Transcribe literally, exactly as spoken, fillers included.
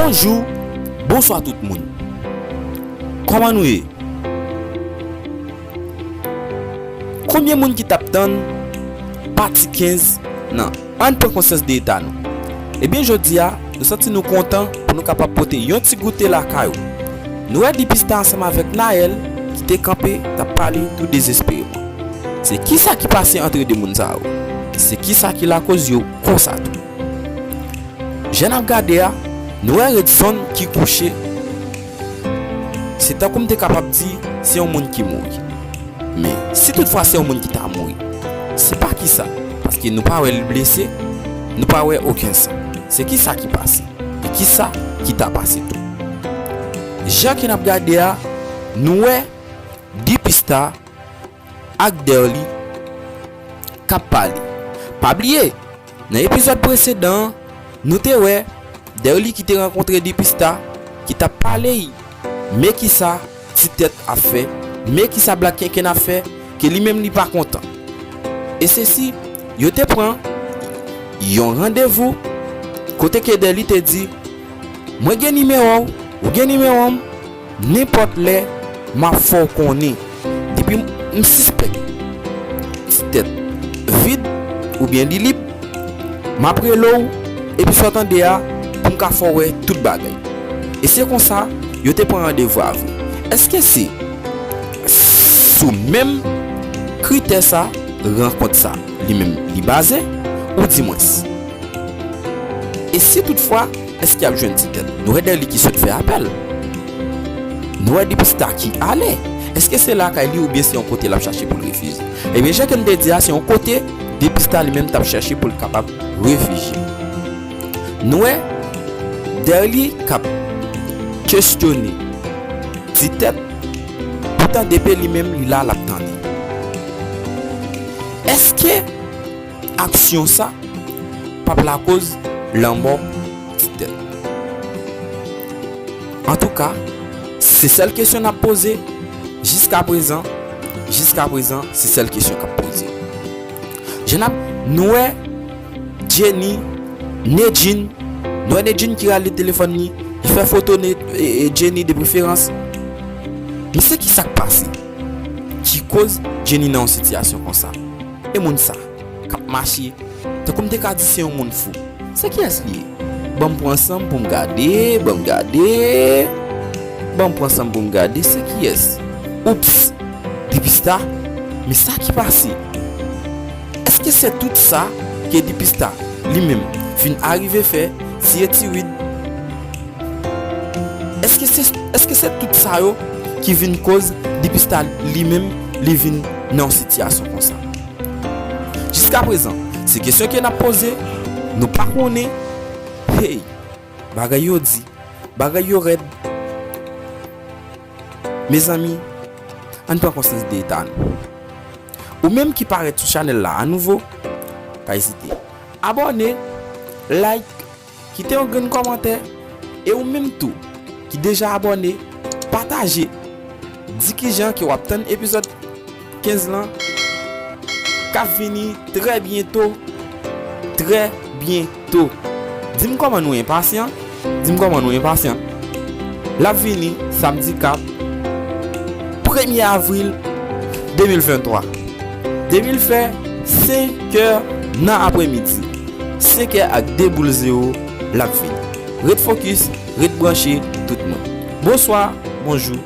Bonjou, bonswa tout moun. Kòman nou ye? Konbyen moun ki t ap tann pati kenz nan Ann pran konsyans de eta nou? Ebyen, jodi a, nou santi nou kontan pou nou kapab pote yon ti goute lakay ou. Nou wè Dipista ansanm avèk Naël ki te kanpe, t ap pale tou dezespereman. Se kisa ki pase antre de moun sa yo? Se kisa ki lakoz yo konsa tou? Jan n ap gade a, nou wè Redson ki kouche. Se tankou m te kapab di se yon moun ki mouri. Men, si toutfwa se yon moun ki ta mouri, se pa kisa? Paske nou pa wè l blese, nou pa wè okenn san. Se kisa ki pase? E kisa ki ta pase tou? Jan ke n ap gade a, nou wè Dipista ak Derly k ap pale. Pa bliye, nan epizòd presedan an, nou te wè Derly ki te rankontre Dipista, ki t ap pale y, men kisa Ti Tèt ap fè, men kisa Black Kenken ap fè, ke li menm li pa kontan. E sesi, yo te pran yon randevou, kote ke Derly te di, mwen gen nimewo w, ou gen nimewo m, nenpòt lè, m ap fè w konnen. Depi m, m sispèk Ti Tèt vid oubyen li lib, m ap rele w, epi sa w tande a, pou m ka fè w wè tout bagay. E se konsa, yo te pran randevou a vre. Èske se sou menm kritè sa, rankont sa, li menm li baze, ou di mwens? E si toutfwa, èske y ap jwenn Ti Tèt? Nou wè Derly ki sot fè apèl. Nou wè Dipista ki ale. Èske se lakay li oubyen se yon kote l ap chache pou l refijye? Ebyen, jan ke n te di a, se yon kote Dipista li menm t ap chache pou l kapab refijye. Nou wè Derly k ap kesyone Ti Tèt, poutan depi li menm li la, l ap tande. Èske aksyon sa p ap lakoz lanmò Ti Tèt? Antouka, se sèl kesyon n ap poze jiska prezan. Jiska prezan, se sèl kesyon k ap poze. Jan n ap, nou wè Jenny, Nedjine, nou wè Nedjine ki rale telefòn li, li fè foto Ne-, e, e, Jenny de preferans. Men se kisa k pase ki koz Jenny nan yon sitiyasyon konsa? E moun sa k ap mache, tankou m te ka di se yon moun fou. Se kiyès li ye? Ban m pran san m pou m gade, ban m gade. Ban m pran san m pou m gade, se kiyès? Oups! Dipista, men sa ki pase? Èske se tout sa ke Dipista li menm vin arive fè, tiye tiwid? Èske se, èske se tout sa yo ki vin koz Dipista li menm li vin nan yon sitiyasyon konsa? Jiska prezan, se kesyon ke n ap poze, nou pa konnen. Hey, bagay yo di, bagay yo rèd. Mezanmi, ann pran konsyans de eta nou. Ou menm ki parèt sou chanèl la a nouvo, pa ezite. Abòne, like, kite yon grenn kòmantè, e ou menm tou ki deja abòne, pataje. Di kijan ke w ap tann epizòd kenz lan k ap vini trè byento, trè byento. Di m kòman nou enpasyan, di m kòman nou enpasyan. L ap vini samdi k ap premye avril de mil venntwa. Depi l fè senk è nan aprèmidi, senk è ak de boul zewo, l ap vini. Ret fokis, ret branche, tout moun. Bonswa, bonjou,